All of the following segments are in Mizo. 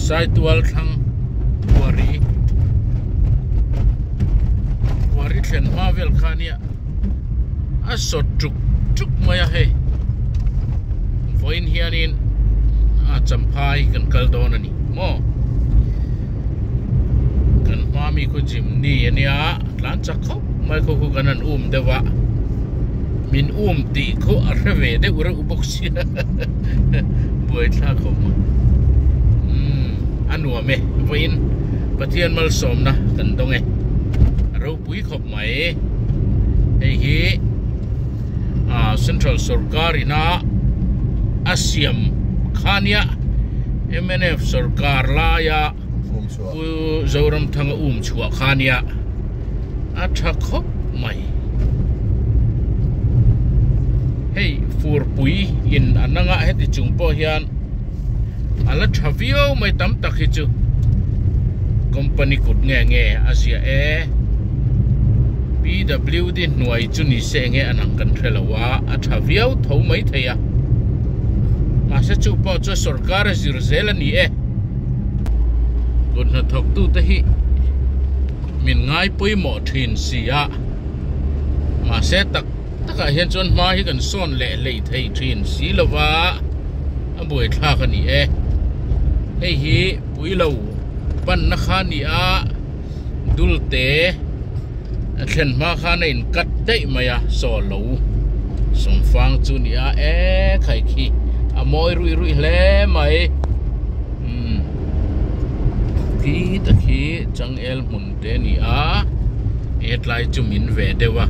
Saitual thlang Quarry Quarry thlen hma vel kha nia a sawt tuk tuk mai a hei vawiin hianin a champhai kan kal dawn a ni maw kan hma mi khu Jimny a nia tlan chak khawp mai khaw khu kan han um deuh a min um tih khu a hre ve deuh reuh bawk sia buaithlak khawp a umm a nuam e vawiin Pathian malsawmna kan dawng e a ropui khawp mai hei hi ah central sorkar ina a siam kha nia mnf sorkar laia Pu Zoramthanga um chhuah kha nia a tha khawp mai. Hei furpui in an anga heti chung pawh hian a la tha viau mai tam tak hi chu company kut nge nge a ziah e PWD hnuai chu ni se enge an ang kan hre lo a a tha viau tho mai thei a mahse chu pawh chu sorkar a zir zel a ni e. Kut hnathawk tute hi min ngai pawimawh thin si a, mahse tak takah hian chuan hma hi kan sawn leh hlei thei thin si lova a buaithlak a ni e. Hei hi Puilo panna kha a ni a, Dulte a thlen hma khan a in cut daih mai a, saw lo sawmfang chu a ni a, e khai khi a mawi ruih ruih hle mai. Umm khi ta khi changel hmun te a ni a hetlai chu min ve deuh a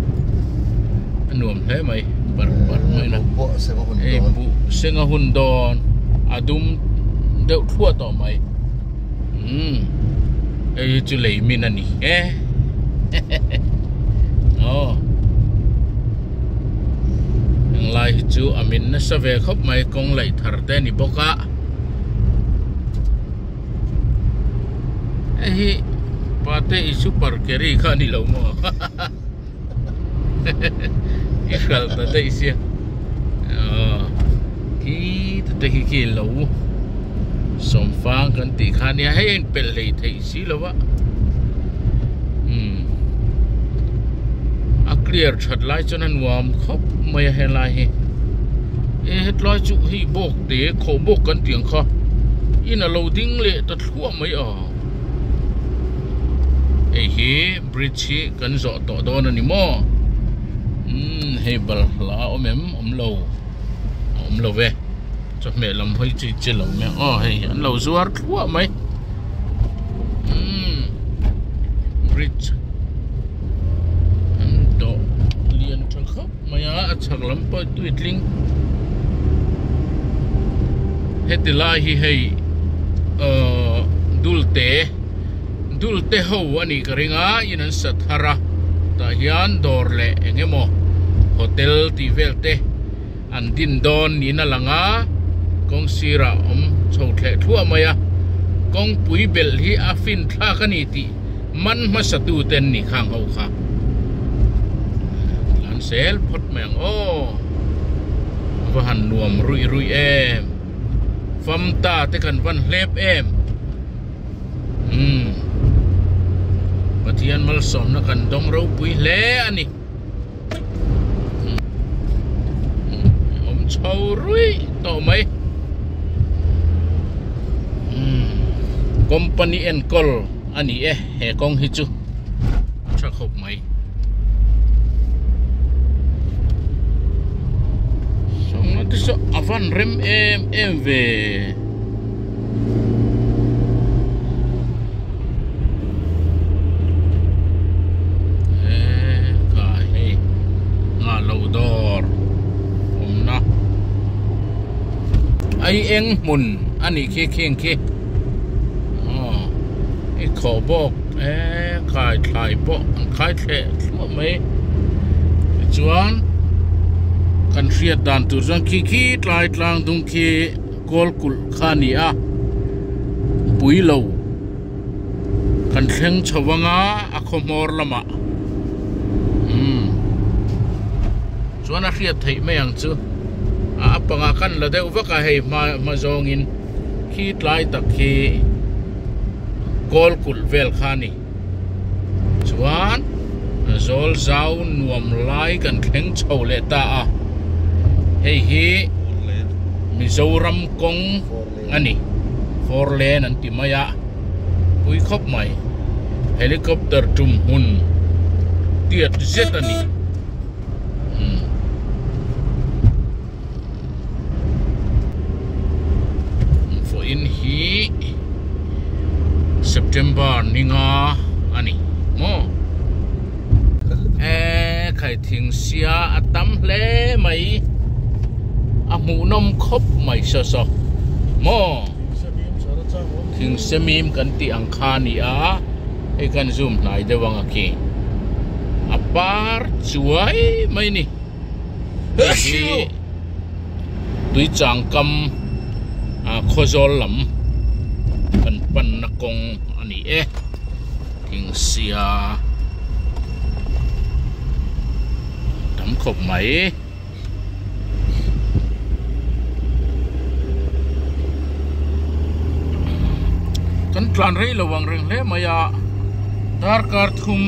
a nuam hle mai par par mai na hei buh senga hun dawn a dum deuh thluah tawh mai umm hei hi chu lei min a ni e aw englai hi chu a min nasa ve khawp mai kawng laih thar te a ni bawk a. Hei hi pate i super carry kha a ni lo maw i hralh ta daih sia aw khi te khi khi lo sawmfang kan tih kha nia hei a inpelh hlei theih si lo a umm a clear that lai chuan a nuam khawp mai a helai hi e hetlai chu hei bawk te khawh bawk kan tih ang kha in a lo ding leh ta thluah mai a hei hi bridge hi kan zawh tawh dawn a ni maw umm hei balhla a awm em awm lo a awm lo ve chawhmeh lam hawi chi chi lo mai aw hei an lo zuar thluah mai umm bridge an dawh lian tha khawp mai a a chhak lam pawh tui tling heti lai hi hei ahh dulte dulte ho a nih ka ring a in an sa thar a tah hian dawr leh eng emaw hotel tih vel te an din dawn niin a lang a kawng sirah awm chho thleh thluah mai a kawngpui belh hi a fin thlak a ni tih man hmasa tu te an nih khang ho kha tlan zel phawt mai ang aw a va han nuam ruih ruih em famta te kan van hlep em umm Pathian malsawmna kan dawng ropui hle a ni. Awm chho ruih tawh mai company enkawl a ni e he kawng hi chu a tha khawp mai sawmna te saw a van rem em em ve. Kai hei nghah loh dawr awmna ai eng hmun a nih khi khing khi aw i khawh bawk e khai thlai pawh an khai thleh thluah mai tichuan kan hriat dan tur chuan khi khi tlai tlang dung khi. Kawl kulh kha a ni a, pui lo kan thleng chho anga a khaw hmawr lamah umm chuan a hriat theih mai ang chu a pangah khan la deuh vak a hei hma hma zawngin khi tlai tak khi. Kawl kulh vel kha a ni. Chuan zawl zau nuam lai kan thleng chho leh ta a, hei hi Mizoram kawng a ni, four lane an ti mai a, pui khawp mai, helicopter tum hmun tiat zet a ni. Vawiin hi September ninga a ni maw e khai thing sia a tam hle mai a hmuhnawm khawp mai saw saw maw thing semim kan tih ang kha a ni a hei khan zoom hnai deuh ang a khi a par chuai mai a ni. Hei hi Tuichangkam ah Khawzawl lam kan panna kawng a ni e Thingsia tam khawp mai. Kan tlan rei lo ang reng hle mai a darkar thum.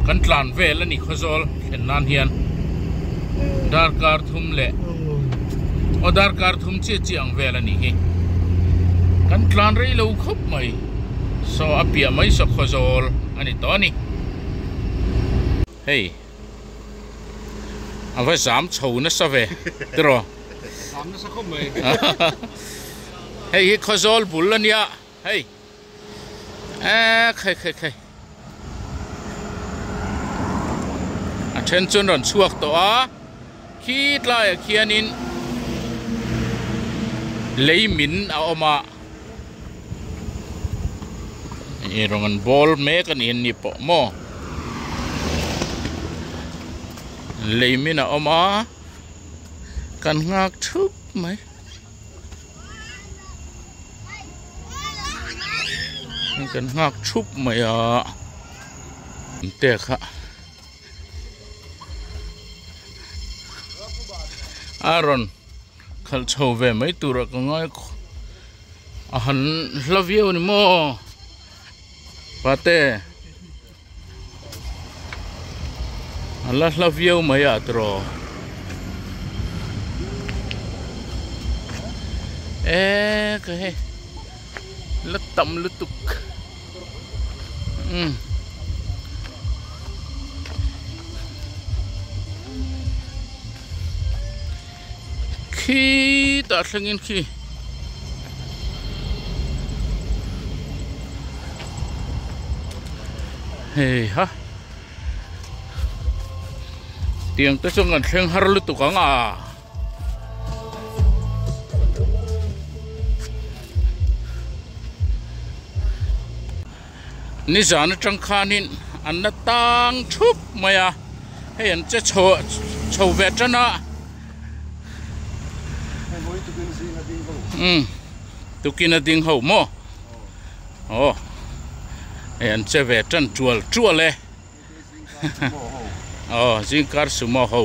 Kan tlan vel a ni Khawzawl thlen nan hian darkar thum leh aw darkar thum chiah chiah ang vel a nih hi kan tlan rei lo khawp mai saw a piah mai saw Khawzawl a ni tawh a ni hei a va zam chho nasa ve tiraw zam nasa khawp mai hei hi Khawzawl bul a nia hei. Eee khai khai khai a then chuan rawn chhuak tawh a khi tlaiah khianin lei min a awm a ih rawn an bawl mek a ni an ni pawh maw lei min a awm a kan nghak thup mai. Kan nghak thup mai a te kha a rawn khalh chho ve mai tur a ka ngai a han hla viau a ni maw pate A la hla viau mai ah tawh eee ka hei la tam lutuk umm khitah thlengin khi. Hei ha tiang te chuan kan thleng har lutuk ang a nizan atang khanin an la tang thup mai a hei an che chho chho ve tan a. Umm tukin a ding ho maw aw hei an che ve tan tual tual e aw zingkar sumo ho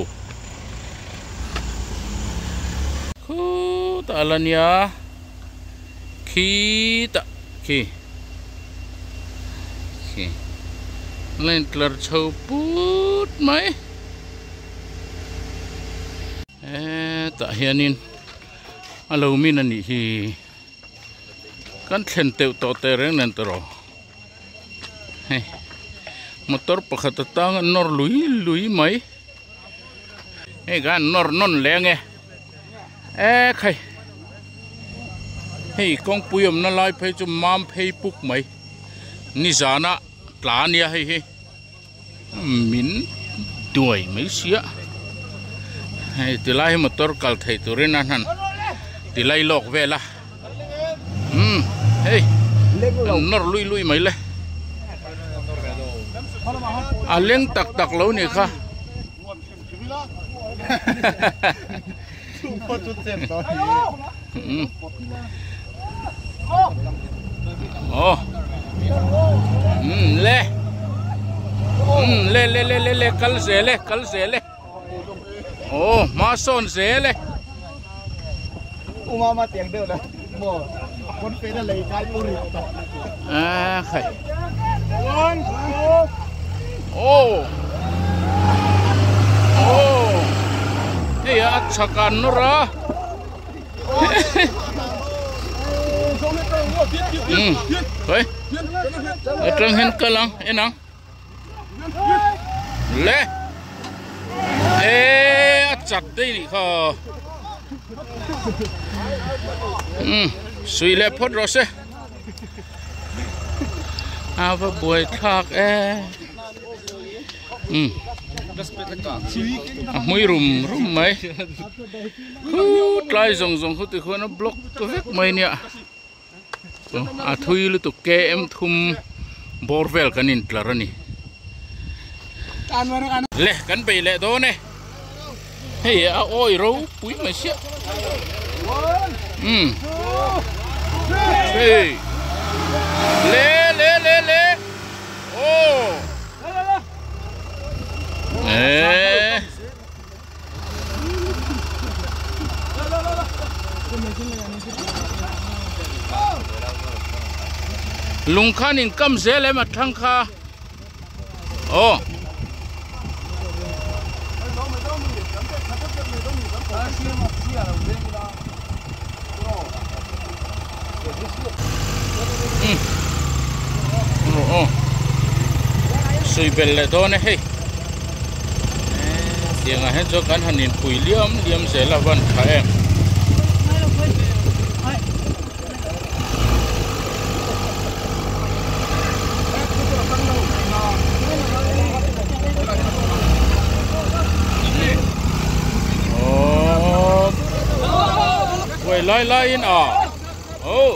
khutah a la nia khitah khi khi a in tlar chho put mai. Hetah hianin a lo min a nih hi kan thlen teuh tawh teh reng nen tawh hei motor pakhat atang a nawr lui lui mai hei khan nawr nawn leh ange e khai hei kawngpui awmna lai phei chu mam phei puk mai nizana tla a nia hei hi. Min duai mai sia hei tilai hi motor kal thei turin a hnan tilai lawk vel a umm hei an nawr lui lui mai le a leng tak tak lo ni kha Aw umm le umm le le le le le kal zel e kal zel e aw hma sawn zel e umama tiang deuh la maw. A khai. Aw. Aw. Hei a chhak an nawr a. Um. Khoi. Atang hian kal ang en ang. Le. E a chat daih nih kha. Um. Sui leh phawt rawh se. A va buai thlak e. Um. A hmui rum rum mai. Khu tlai zawng zawng khu tikhuan a block vek mai nia. A thui lutuk km thum bawr vel kan intlar a ni. Le kan bei leh dawn e. Hei a awi ropui mai siah. Um. Hei. Le le le le. Oh. Eh. Lung khan in kam zel em a thlang kha aw. Aw sui bel leh dawn e hei. Tiangah hian chuan kan han inpui liam liam zel a van tha em. Quay lai lai in à. Oh.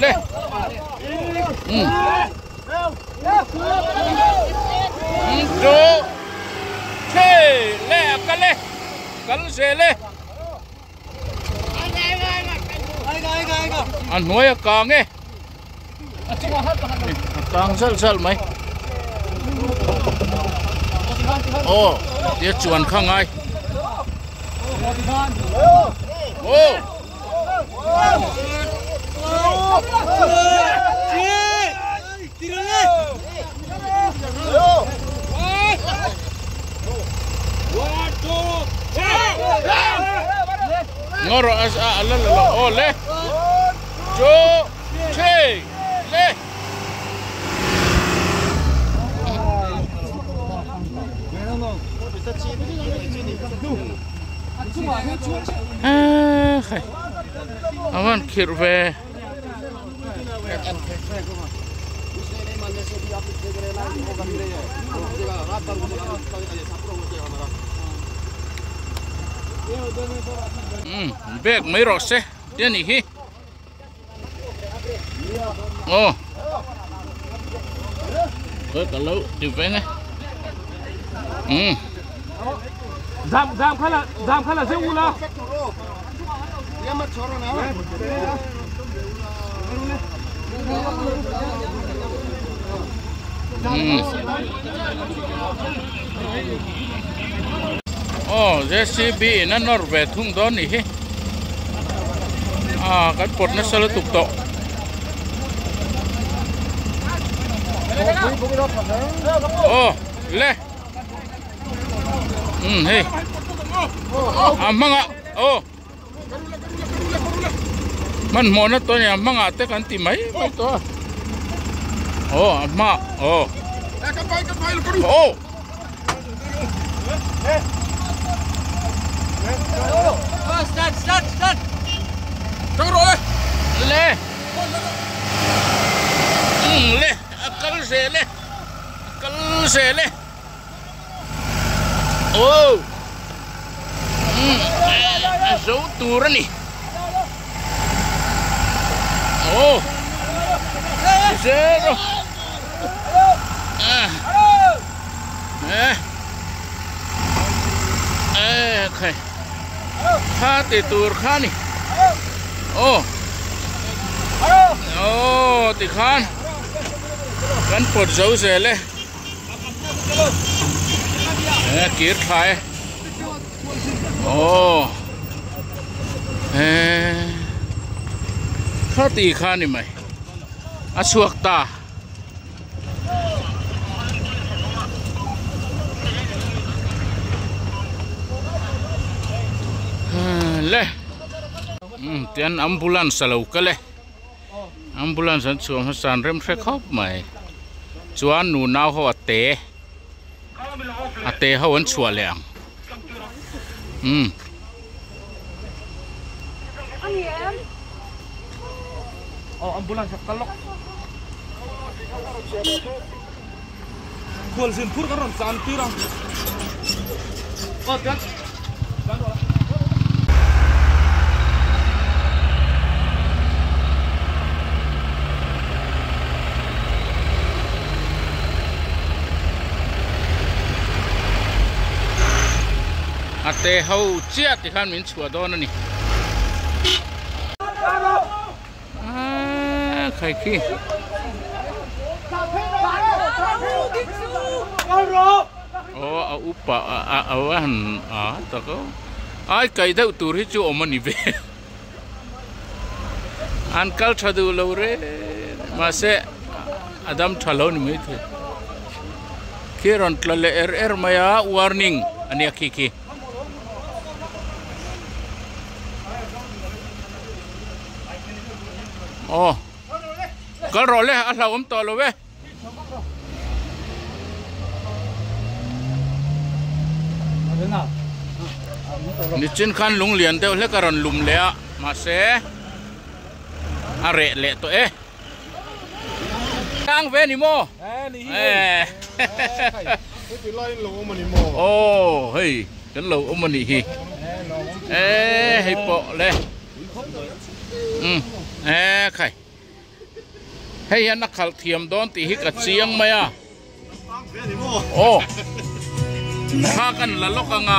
Le. Ừ. Chu Three le a kal e kal zel e a hnuai a kang e a kang zalh zalh mai aw tia chuan kha ngai aw. Ngaw rawh a a la la lo aw le two three le. A van khirh ve. Umm bag mai rawh se te a nih hi. Aw Khoi ka lo ti veng e. Umm. Zam zam kha la zam kha la zeu ula. Umm. Aw JCB in a nawr ve thung dawn nih hi ah kan pawt nasa lutuk tawh. Aw le umm hei a hmangah aw hmanhmawhna tawh a ni a hmangah te kan ti mai mai tawh a aw a hma aw aw. Le umm le a kal zel e a kal zel e aw umm a zo tur a ni aw zero. Khai kha ti tur kha ni aw aw ti khan kan pawt zo zel e a kir thla e aw. Khati kha ni mai a chhuak ta. Le tian ambulance a lo kal e ambulance an chhuah hmasa an rem hre khawp mai chuan nu nau ho a te a te ho an chhuah leh ang umm. A te ho chiah ti khan min chhuah dawn a ni. Aaa khai khi. Aw a upa a a a han a tak a ai kai deuh tur hi chu awm a ni ve. An kal tha duh lo reng mahse a dam tha lo ni mai thei. Khi rawn tla leh er er mai a warning a nia khi khi. Aw kal rawh le a hlauhawm tawh lo e. Nichin khan lung lian deuh hlek a rawn lum leh a mahse a reh leh tawh e. Tang ve ni maw? Aw hei kan lo awm a nih hi e hei pawh le umm e khai. Hei hian a khalh thiam dawn tih hi ka chiang mai a. Aw. Thla kan la lawk anga.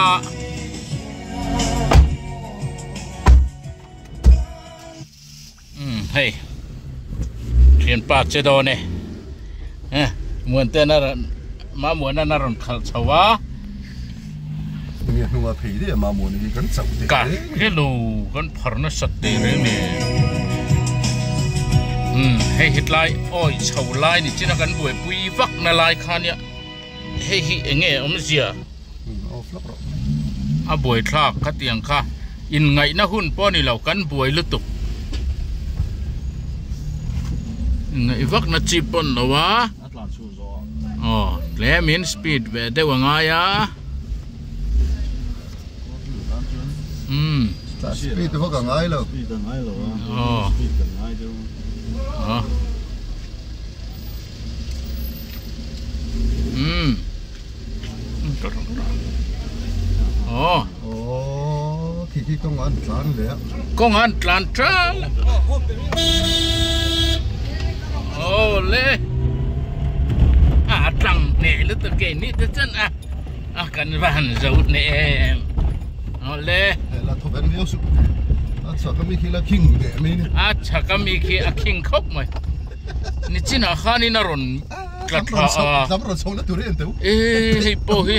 Um hei. Thianpa che dawn e. Eh muan ten a rawn ma muan an a rawn khalh chho a. Enge hnunga phei daih a ma muan hi kan chauh teh Ka hello kan phar nasa teh reng ni. Um hei hetlai awi chho lai ni chin a kan buaipui vak na lai kha nia hei hi enge awmzia a buai thlak khatiang kha inngaihna hun pawh ni lo kan buai lutuk inngaih vak na chi pawh ni lo a. Aw tlemin speed ve deuh a ngai a umm speed vak a ngai lo speed a ngai lo a aw speed kan ngai deuh a umm aw aw khi khi kawng an tlan leh a kawng an tlan tral aw le a tlang hneh lutuk ke ni te chuan a a kan va han zo hneh em aw le la thawk an viau suh a chhak ami khi la khing leh mai ni a chhak ami khi a khing khawp mai nichinah khanin a rawn tla thla a lam rawn chho na tur hi an teu e hei pawh hi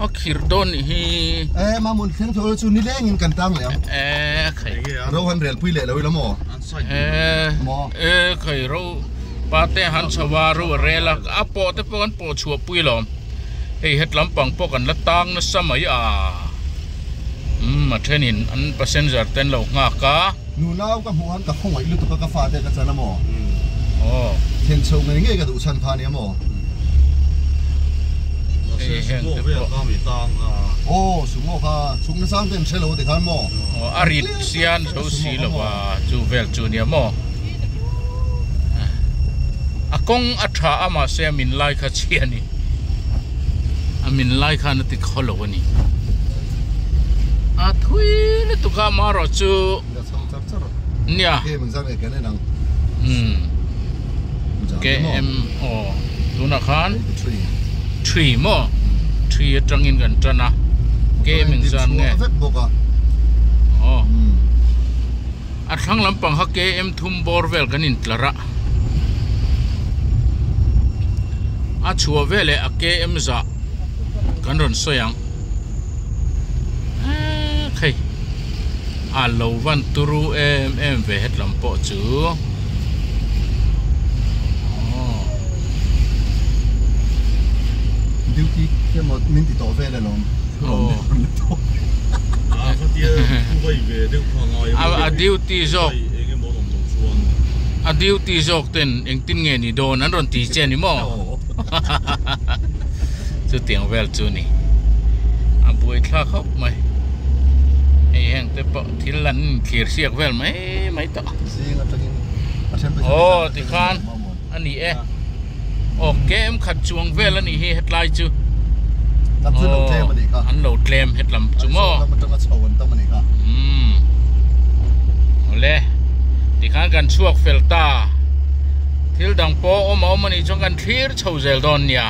a khir dawn nih hi e mamun thleng tho chu ni lengin kan tang leh ang e khai ro han rel pui leh lo ila maw e e khai ro pa te han chho a ro a rel a a pawh te pawh an pawh chhuah pui alawm hei het lampang pawh kan la tang nasa mai a umm a thenin an passenger te an lo nghak a. Nunau ka hmuh han ka khawngaih lutuk a ka fate ka chan a maw? Aw. Thlen chho ngei ngei ka duh chhan kha nia maw? Hei heng te pawh. Aw sumo kha chhuk na sang te an hre lo ti khan maw? Aw a rit sian tho si lo a chu vel chu nia maw? A kawng a tha a mahse a min lai kha chhia a ni. A min lai khan a ti khaw lo a ni. A thui lutuk a amaherawh chu nia umm km aw tunah khan three maw three atangin kan tan a km engzat nge aw a thlang lampang kha km thum bawr vel kan intlar a a chhuah veleh a km zah kan rawn sawi ang. Eee khei. A lo van turu em em ve hetlam pawh chu. Aww. Duty emaw min ti tawh vel alawm. A duty zawk a duty zawk ten engtin nge ni dawn an rawn ti che ni maw chutiang vel chu ni a buaithlak khawp mai hei heng te pawh thil an thlir siak vel mai mai tawh aw tikhan a ni e. Aw kem khat chuang vel a nih hi hetlai chu. Lam chu an lo tlem a nih kha. An lo tlem hetlam chu maw. Aizawl lam atanga chho an tam a nih kha. Umm. Awle. Tikhan kan chhuak fel ta. Thil dang pawh awm a awm a nih chuan kan thlir chho zel dawn nia.